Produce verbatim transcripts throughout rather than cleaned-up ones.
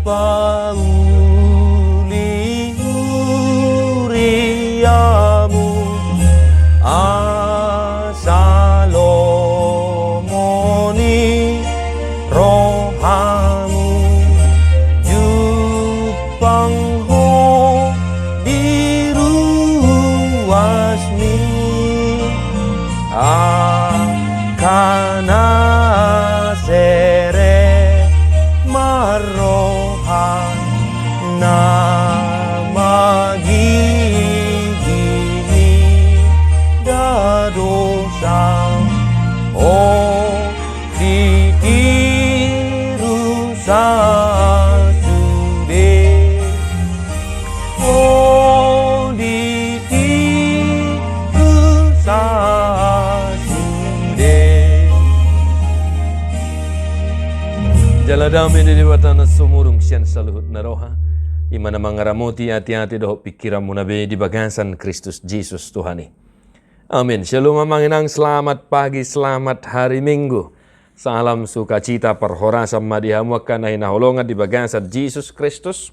Pauli huriamu, asa lomo ni rohamu, jumpang ho di ruasmi. Angka na sere marroha na magigi ni dadosa, o ditiru sasude. O ditiru sasude. Jala dame ni Debata na sumurung sian saluhut na roha, i ma na mangaramoti ateate dohot pingkiranmuna be di bagasan Kristus Jesus Tuhan i. Amin. Shalom amang inang, selamat pagi, selamat hari Minggu. Salam sukacita parhorasan ma di hamu angka na hinaholongan di bagasan Jesus Kristus.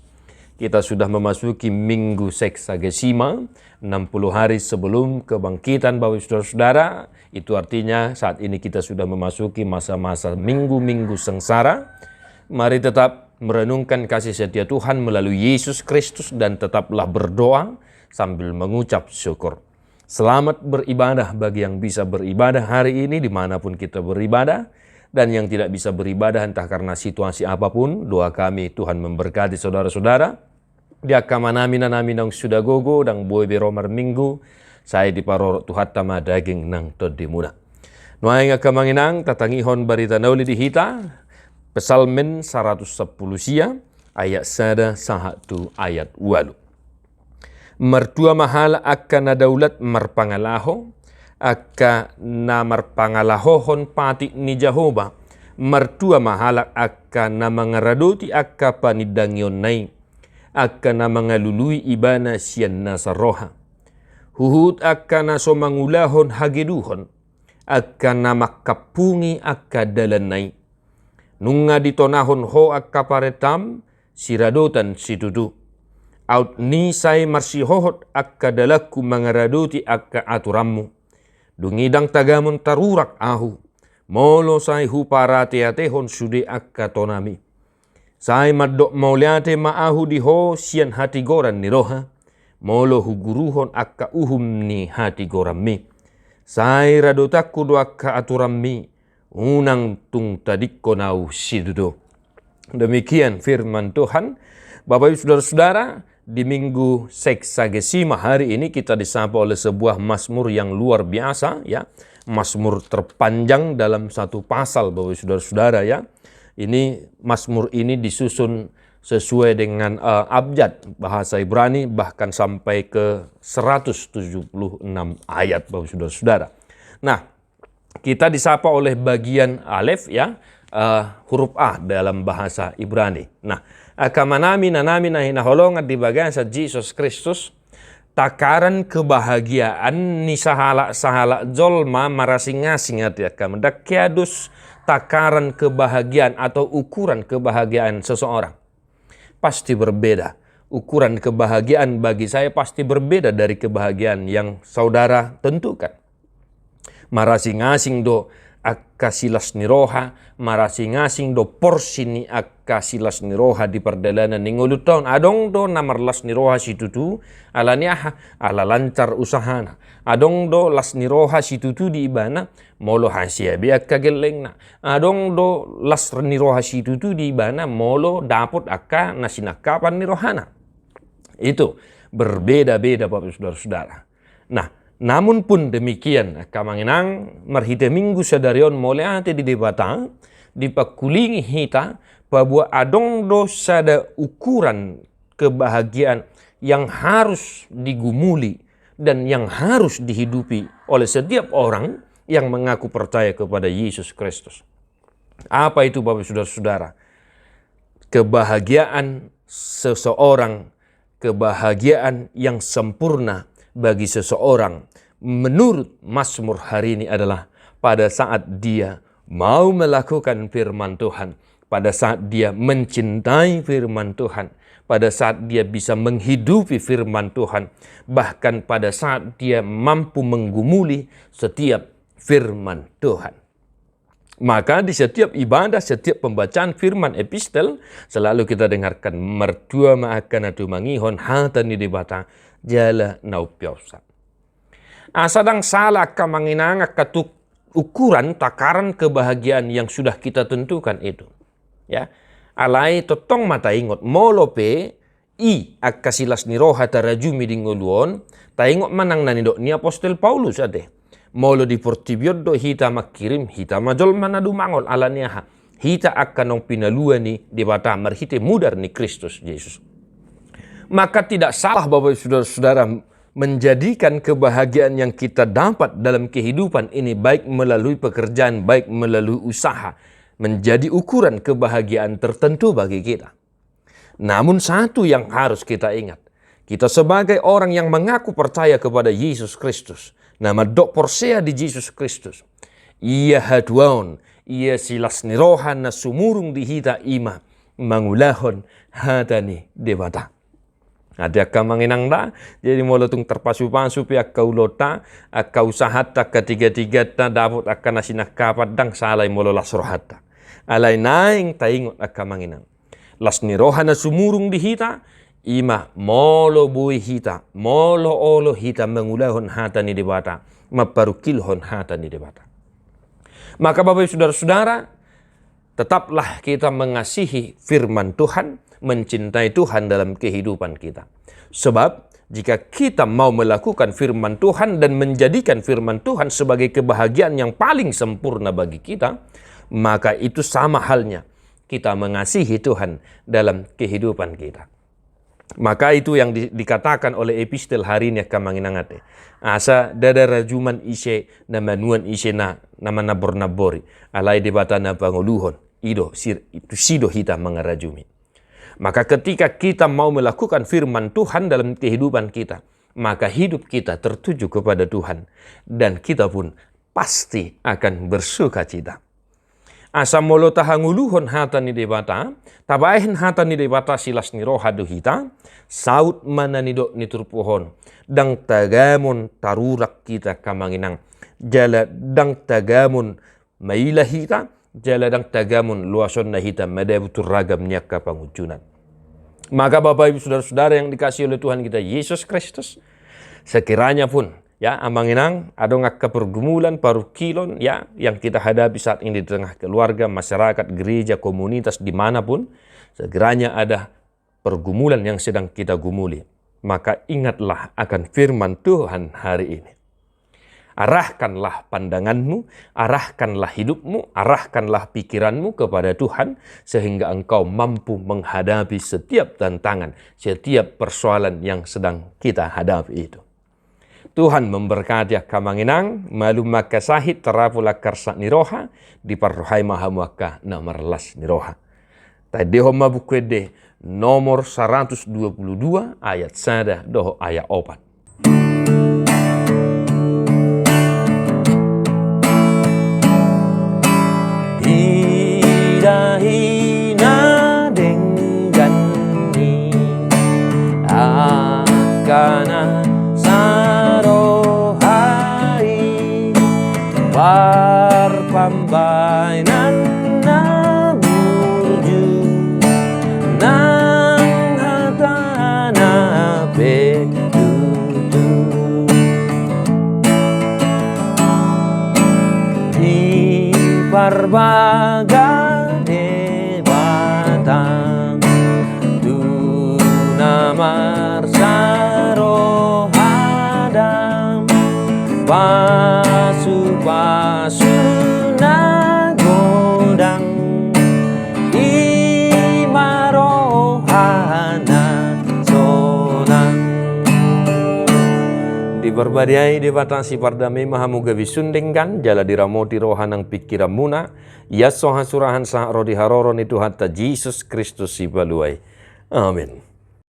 Kita sudah memasuki Minggu Sexagesima, enam puluh hari sebelum kebangkitan, Bapak Ibu Saudara-saudara. Itu artinya saat ini kita sudah memasuki masa-masa minggu-minggu sengsara. Mari tetap merenungkan kasih setia Tuhan melalui Yesus Kristus dan tetaplah berdoa sambil mengucap syukur. Selamat beribadah bagi yang bisa beribadah hari ini dimanapun kita beribadah, dan yang tidak bisa beribadah entah karena situasi apapun, doa kami Tuhan memberkati saudara-saudara. Di angka amanami, inanami naung suda gogo, ndang boi be ro marminggu, sai diparorot Tuhanta ma daging nang tondimuna. Nuaeng angka amang inang, tatangihon barita na uli di hita, Psalmen saratus sampulu sia, ayat sada sahat tu ayat ualu. Martua ma halak angka na daulat marpangalaho, angka na marpangalahohon patik ni Jahowa, martua ma halak angka na mangaradoti angka panindangionna i, angka na mangalului Ibana sian nasa roha. Huhut angka na so mangulahon hageduhon, angka na mangkampungi angka dalanna i. Nunga ditonahon Ho angka parentam siradotan situtu. Aut ni sai marsihohot angka dalanku mangaradoti angka aturanmu. Dung i ndang tagamon tarurak ahu, molo sai huparateatehon sude angka tonami. Sai mandok mauliate ma ahu di Ho sian hatigoran ni roha, molo huguruhon angka uhum ni hatigoranmi. Sai radotanku do angka aturanmi, unang tung tadingkon ahu situtu. Demikian firman Tuhan. Bapak Ibu Saudara-saudara, di Minggu Sexagesima hari ini kita disapa oleh sebuah Mazmur yang luar biasa, ya. Mazmur terpanjang dalam satu pasal, Bapak Ibu Saudara-saudara, ya. Ini Mazmur ini disusun sesuai dengan, eh, abjad bahasa Ibrani, bahkan sampai ke seratus tujuh puluh enam ayat, Bapak Ibu Saudara-saudara. Nah, kita disapa oleh bagian alef, ya, eh, huruf A dalam bahasa Ibrani. Nah, angka amanami, inanami na hinaholongan di bagasan Jesus Kristus, takaran kebahagiaan ni sahalak-sahalak jolma marasing-asing, ate angka amang. Ndang hea dos takaran kebahagiaan atau ukuran kebahagiaan seseorang. Pasti berbeda. Ukuran kebahagiaan bagi saya pasti berbeda dari kebahagiaan yang saudara tentukan. Marasing-asing do angka silas ni roha, marasing-asing do porsi ni angka silas ni roha di pardalanan ni ngolunta on. Adong do na marlas ni roha situtu, ala ni aha? Ala lancar usahana. Adong do las ni roha situtu di ibana, molo hasea be angka gellengna. Adong do las ni roha situtu di ibana, molo dapot angka na sinangkapan ni rohana. Itu berbeda-beda, Bapak Saudara-saudara. Nah, namun pun demikian, angka amang inang, marhite Minggu sadari on mauliate di Debata, dipangkulingi hita, bahwa adong do sada ukuran kebahagiaan yang harus digumuli dan yang harus dihidupi oleh setiap orang yang mengaku percaya kepada Yesus Kristus. Apa itu, Bapak Saudara-saudara? Kebahagiaan seseorang, kebahagiaan yang sempurna bagi seseorang menurut Mazmur hari ini adalah pada saat dia mau melakukan firman Tuhan, pada saat dia mencintai firman Tuhan, pada saat dia bisa menghidupi firman Tuhan, bahkan pada saat dia mampu menggumuli setiap firman Tuhan. Maka di setiap ibadah, setiap pembacaan firman epistel, selalu kita dengarkan, "Martua ma angka na tumangihon hata ni Debata jala na umpeopsa." Asa ndang sala angka amang inang angka tuk-, ukuran takaran kebahagiaan yang sudah kita tentukan itu. Ya. Alai tongtong ma taingot, molo pe i angka silas ni roha tarajumi di ngolu on, taingot ma nang na nidok ni apostel Paulus ate. Molo di portibi on do hita mangkirim, hita ma jolma na dumangol, ala ni aha? Hita angka naung pinalua ni Debata marhite mudar ni Kristus Jesus. Maka tidak salah Bapak Ibu Saudara-saudara menjadikan kebahagiaan yang kita dapat dalam kehidupan ini, baik melalui pekerjaan, baik melalui usaha, menjadi ukuran kebahagiaan tertentu bagi kita. Namun satu yang harus kita ingat, kita sebagai orang yang mengaku percaya kepada Yesus Kristus, na mandok porsea di Jesus Kristus, ia hatuaon, ia silas ni roha na sumurung di hita i ma mangulahon hata ni Debata. Ate angka amang inang da, jadi molo tung tarpasupasu pe angka ulaonta, angka usahanta, angka tigatiganta, dapot angka na sinangkapan, ndang sala i molo las rohanta. Alai naeng taingot angka amang inang, las ni roha na sumurung di hita, i ma molo boi hita, molo olo hita mangulahon hata ni Debata, mamparungkilhon hata ni Debata. Maka Bapak Ibu Saudara-saudara, tetaplah kita mengasihi firman Tuhan, mencintai Tuhan dalam kehidupan kita. Sebab jika kita mau melakukan firman Tuhan dan menjadikan firman Tuhan sebagai kebahagiaan yang paling sempurna bagi kita, maka itu sama halnya kita mengasihi Tuhan dalam kehidupan kita. Maka itu yang di-, dikatakan oleh epistel hari ini angka amang inang ate. Asa ndada rajuman ise na manuan, ise na, na manambor-nambori. Alai Debata na pangoluhon, i do, si-, tusi do hita mangarajumi. Maka ketika kita mau melakukan firman Tuhan dalam kehidupan kita, maka hidup kita tertuju kepada Tuhan. Dan kita pun pasti akan bersukacita. Asa molo tahangoluhon hata ni Debata, tabahen hata ni Debata silas ni roha do hita, saut ma na nidok ni turpuk on, ndang tagamon tarurak hita angka amang inang, jala ndang tagamon maila hita, jala ndang tagamon loasonna hita madabu tu ragam ni angka pangunjunan. Maka Bapak Ibu Saudara-saudara yang dikasihi oleh Tuhan kita Yesus Kristus, sekiranya pun, ya, amang inang, adong angka pergumulan, parungkilon, ya, yang kita hadapi saat ini di tengah keluarga, masyarakat, gereja, komunitas, di mana pun, sekiranya ada pergumulan yang sedang kita gumuli, maka ingatlah akan firman Tuhan hari ini. Arahkanlah pandanganmu, arahkanlah hidupmu, arahkanlah pikiranmu kepada Tuhan, sehingga engkau mampu menghadapi setiap tantangan, setiap persoalan yang sedang kita hadapi itu. Tuhan memberkati angka amang inang, malum ma angka sahit, tarapul angka arsak ni roha, diparrohai ma hamu angka na marlas ni roha. Taendehon ma Buku Ende nomor saratus dua pulu dua ayat sada dohot ayat opat. Idahi na denggan ni angka na saroha i, parpambahenan na burju, nang hatana pe tutu. Diparbaga Debata tu na marsaroha dam, pasupasu na godang i ma rohana sonang. Diparbadiai Debata sipardame ma hamu gabe sun denggan, jala diramoti roha nang pingkiranmuna, ias so hasurahan sahat ro di haroro ni Tuhanta Jesus Kristus Sipalua i. Amin.